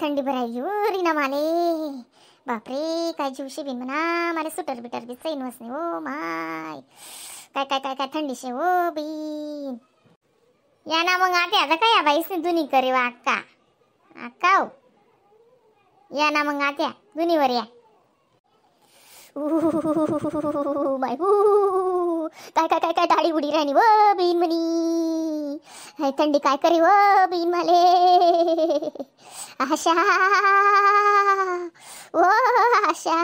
थंडी भरायची हो रीना माले. बापरे काय जीवशी बिन म्हणा मला सुटर बिटर बी सैन वसणे हो माय. काय काय काय काय थंडीशे हो बीन. या ना मग आता आता काय या बाईसने दुनी करे वा अक्का अक्का हो. या ना मग आत्या दुनीवर या. बाय काय काय काय काय दाढी उडी राणी व बीन म्हणी. थंडी काय करे व बीन माले. आशा ओ आशा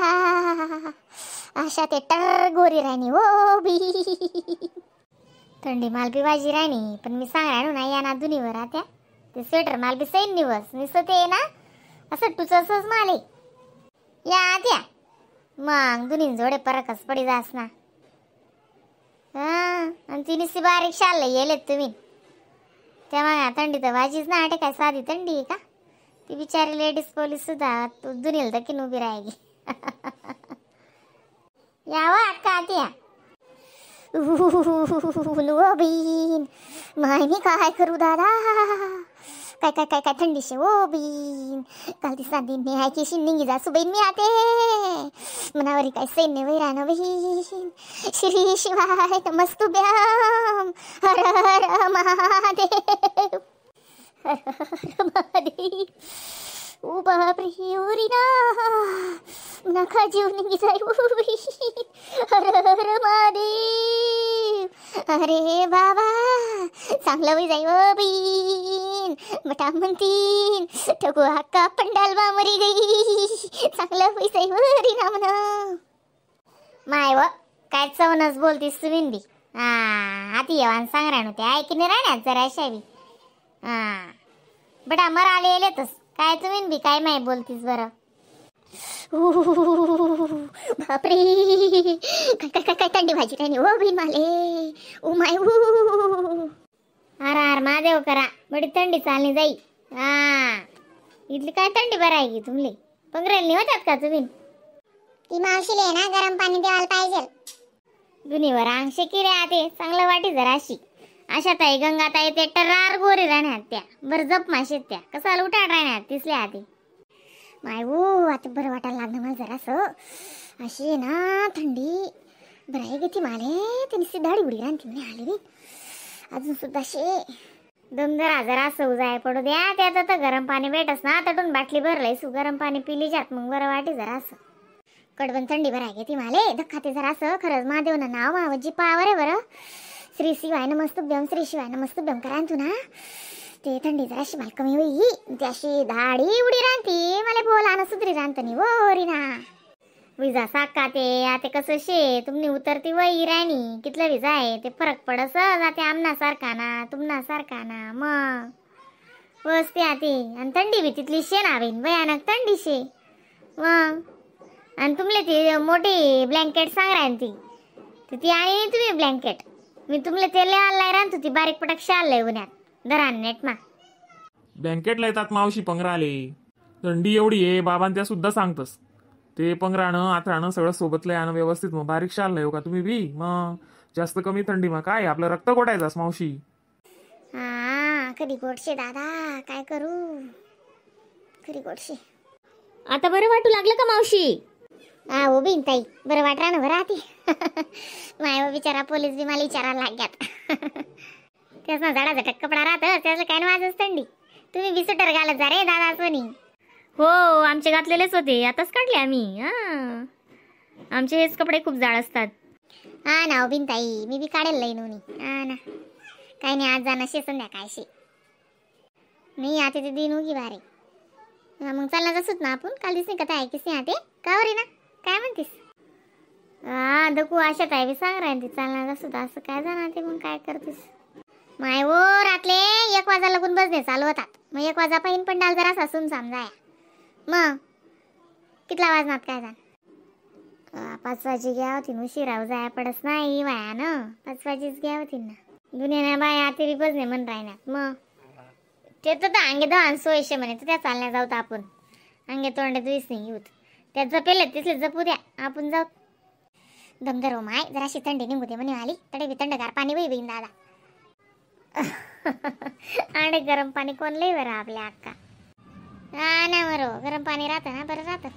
आशा ते टर गोरी राणी ओ बी. थंडी माल बी वाजी राणी पण मी सांग राहणू ना या ना दुनीवर आत्या ते स्वेटर माल बी सैन निवस निसतं ते ना असं टुचसच माले. या आत्या मग दुनी जोडे परकच पडी जास ना. हा आणि ती निस्ती बारीक शाल येलेत तुम्ही त्या मग थंडी तर वाजीच ना. आटे काय साधी थंडी आहे का ती बिचारी लेडीज पोलीस सुद्धा तू दुनीला दखीन उभी राहिली. यावं अक्का आत्या. बीन माय मी काय करू दादा. काय काय काय काय थंडीशे ओ बीन. काल दिसा दिन नाही की निंगी जासू बहीण मी आते मनावरी काय सैन्य वैरान बहीण. श्री शिवाय नमस्तुभ्याम हर हर महादेव हर हर महादेव. ओ बापरे ओरीना नका जीव निघी जाई हर हर महादेव. अरे बाबा चांगलं वय जाई ओ बीन. बटा म्हणतीन ठगू हक्का पंडाल बा मरी गई. चांगलं वय जाई रीना म्हणा. माय व काय चवनच बोलतीस तुम्ही बी. हा आती येवान सांग राहणू ते ऐकी नाही राहण्यात जरा अशा बी. हा बटा मर आले येलेतच काय तुम्ही बी काय माय बोलतीस बरं. बापरे काय काय काय काय थंडी भाजी राहिली ओ बीन माले. ओ my अरे अरे महादेव करा बडी थंडी चालली जाई. हा इथली काय थंडी बरं आहे की तुमले पंगरेल नाही होतात का तुम्ही. ती मावशीले ना गरम पाणी द्यायला पाहिजे. दुनीवर अंगशे किरे आते चांगलं वाटी जरा अशी. अशा ताई गंगा ताई ते टरार गोरी राहण्यात त्या बरं जप माशेत त्या कसाला उठाड राहण्यात तिसल्या आते. माय वो आता बरं वाटायला लागलं मला जरासं. अशी आहे ना थंडी बरं आहे ती माले. ते नुसती दाढी उडी राहते म्हणे आली बी अजून सुद्धा शे दम जरा जरा जाय पडू द्या. त्यात तर गरम पाणी भेटस ना तटून बाटली भरलंय सु गरम पाणी पिली जात मग बरं वाटे जरासं. कडबन थंडी बरं आहे ती माले धक्का ते जरासं. खरंच महादेव ना नाव मावजी पावर आहे बरं. श्री शिवाय नमस्तुभ्यम श्री शिवाय नमस्तुभ्यम करा तू ना ते थंडी जराशी मला कमी होई. ती अशी दाढी उडी राहते मला बोला ना सुधरी राहत नाही हो रीना. विजा साका ते आता कसं शे तुमनी उतरती वही राणी कितला विजा आहे ते फरक पडस जाते आमना सारखा ना तुमना सारखा ना मग बसते आते. आणि थंडी बी तिथली शे ना बहीण भयानक थंडी शे मग. आणि तुमले ती मोठी ब्लँकेट सांग राहीन ती ती आणि तुम्ही ब्लँकेट मी तुमले ते लिहायला राहतो ती बारीक पटक शाल उन्हात धरा नेट मा. ब्लँकेटला येतात मावशी पंगराले. थंडी एवढी आहे बाबां त्या सुद्धा सांगतस ते पंगराणं आथराणं सगळं सोबतलं आणं व्यवस्थित. मग बारीक शाल हो का तुम्ही बी मग जास्त कमी थंडी मग काय आपलं रक्त गोटायचास मावशी. हा खरी गोडशे दादा काय करू खरी गोडशे. आता बरं वाटू लागलं का मावशी. हा हो बीन ताई बरं वाटरा ना बरं आती. माय बिचारा पोलीस बी मला विचारायला लाग्यात. त्याच ना झाडा झटक कपडा राहत त्याचं काय ना वाजच थंडी. तुम्ही बी सुटर घालत जा रे दादा सोनी. हो आमचे घातलेलेच होते आताच काढले आम्ही. हा आमचे हेच कपडे खूप जाड असतात. हा ना हो बीन ताई मी बी काढेल लई नोनी. हा ना काही नाही आज जाणं शे संध्याकाळशी नाही आता ते दिन उगी बारे. मग चालणार जसंच ना आपण काल दिसणे कथा ऐकीस नाही आते का रे ना काय म्हणतीस. हा दकू अशा ताई बी सांग राहील ती चालणार सुद्धा असं काय जाणार ते मग काय करतीस. माय वो रातले 1 वाजा लागून बसणे चालू होतात मग 1 वाजा पाहिन पण डाल जरा सासून समजाया मग कितला वाजणार काय जाण. 5 वाजे घ्या होती उशिरा जाया पडस नाही वाया ना 5 वाजेच घ्या होती ना. दुनिया बाया आते बी बसणे म्हण राहणार मग ते तर अंगे दहा सोयशे म्हणे तर त्या चालण्या जाऊत आपण अंगे तोंडे दुईस नाही घेऊत त्या जपेल तिथले जपू द्या आपण जाऊ. दमदर हो माय जराशी थंडी निघू दे म्हणे आली तडे बी थंडगार पाणी वही बहीण दादा. आणि गरम पाणी कोण लई बरं आपल्या अक्का. हा ना मरो गरम पाणी राहतं ना बरं राहतं.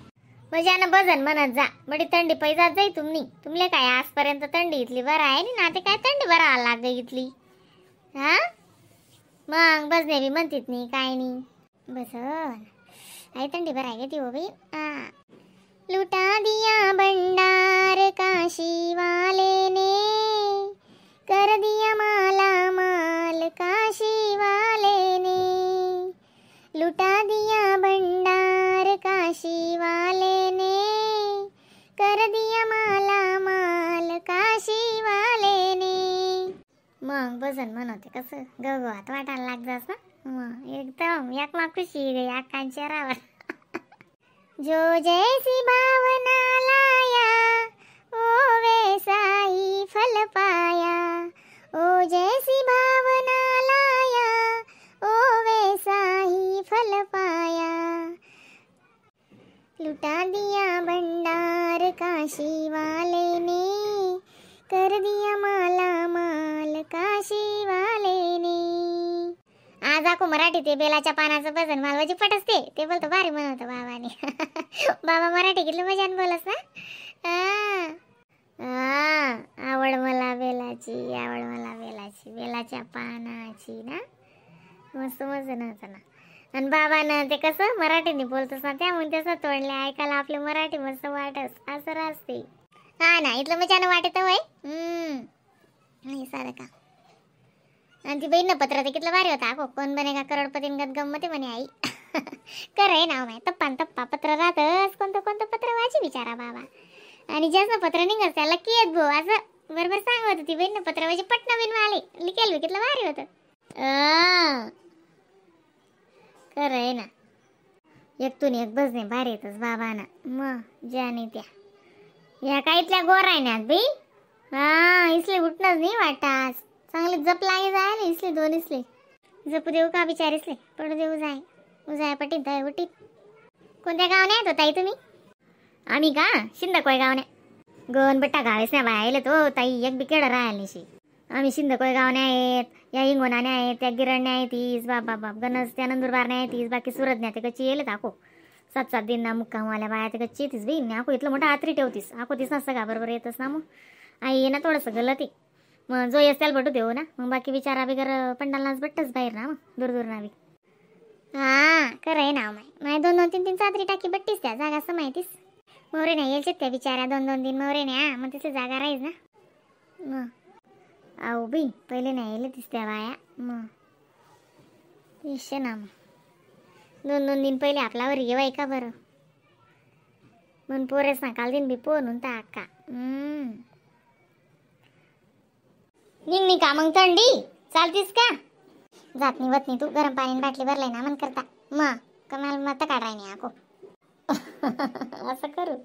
मजानं भजन म्हणत जा बडी थंडी पैजात जाई तुम्ही. तुमले काय आजपर्यंत थंडी इथली बरं आहे ना ते काय थंडी बरं लाग गई इथली. हा मग बसने बी म्हणतीत नाही काय नाही बसन आई थंडी बरं आहे ती हो बाई. हा लुटा दिया भंडार काशी वाले ने कर दिया माला माल काशी वाले ने. लुटा दिया भंडार काशी वाले ने कर दिया माला माल काशी वाले ने. मग भजन म्हणते कसं गवगवात वाटायला लाग जास ना मग एकदम एकमा खुशी गई अक्कांच्या रावर. जो जैसी भावना लाया ओ वैसा ही फल पाया. ओ जैसी भावना लाया ओ वैसा ही फल पाया. लुटा दिया भंडार काशी वाले ने कर दिया माला माल काशी वाले ने. आज आको मराठी ते बेलाच्या पानाचं भजन मालवाची पट असते ते बोलतो भारी म्हणतो बाबाने. बाबा मराठी किती मजान बोलस ना. हा आवड मला बेलाची आवड मला बेलाची बेलाच्या पानाची ना मस्त मजा नव्हतं ना. आणि बाबानं ते कसं मराठीने बोलतोस ना त्यामुळे त्याचं तोंडले ऐकायला आपले मराठी मस्त वाटस असं असते. हा ना इथलं मजानं वाटत वय. नाही सारं का. आणि ती बहीण ना पत्र ते कितलं भारी होता अगो कोण बनेगा करोडपती गत गंमते म्हणे आई. कर आहे नाव माय तप्पा न तप्पा पत्र राहतच कोणतं कोणतं पत्र वाची बिचारा बाबा. आणि ज्याचं पत्र निघत त्याला लकी येत भाऊ असं बरोबर सांगत होती बहीण ना पत्र वाची पट नवीन आले लिकेल कितलं भारी होतं. खरं आहे ना एकतून एक बसने भारी येतच बाबा ना मग ज्या नाही त्या या काहीतल्या गोर आहे ना बाई. हा इसले उठणंच नाही वाटास चांगले जप लागे जायला इसले दोन इसले जपू देऊ का बिचारीसले पडू देऊ जाय उजाय पटीत दय उटीत. कोणत्या गावने आहेत हो ताई तुम्ही? आम्ही का शिंदकोय गावने गणबट्टा गावेस ना बायले तो ताई एक बिकेड राहिल निशी. आम्ही शिंदकोय गावने आहेत या हिंगोनाने आहेत त्या गिरण्या आहेत तीस बाप बाप बाप गणस त्या नंदुरबारने आहेत तीस बाकी सुरतने ते कच्ची येले आको 7-7 दिन ना मुक्काम आल्या बाया ते कच्ची येतीस बाई. आको इथलं मोठा आत्री ठेवतीस आको तीस ना सगळा बरोबर येतच ना मग आई ये ना थोडंसं गलत आहे मग जो येस त्याला भेटू देऊ ना मग बाकी विचारा बिगर पंडालनाच भेटतच बाहेर ना मग दूर दूर नावी. हा खरं आहे ना माय माय 2-2 3-3 चादरी टाकी बट्टीस त्या जागा असं माहितीस मोरे नाही यायचे त्या बिचाऱ्या 2-2 दिन मोरे नाही. हा मग तिथली जागा राहील ना मग आहो बी पहिले नाही येले दिसत्या बाया मग दिसते ना मग 2-2 दिन पहिले आपल्यावर येवाय का बरं मन पोरेस ना काल दिन बी पोरून टाका. निघणी का मग थंडी चालतीस का जात नाही वत नाही तू गरम पाणी बाटली भरलाय ना मन करता मग कमाल मत काढाय नाही आको. असं करू.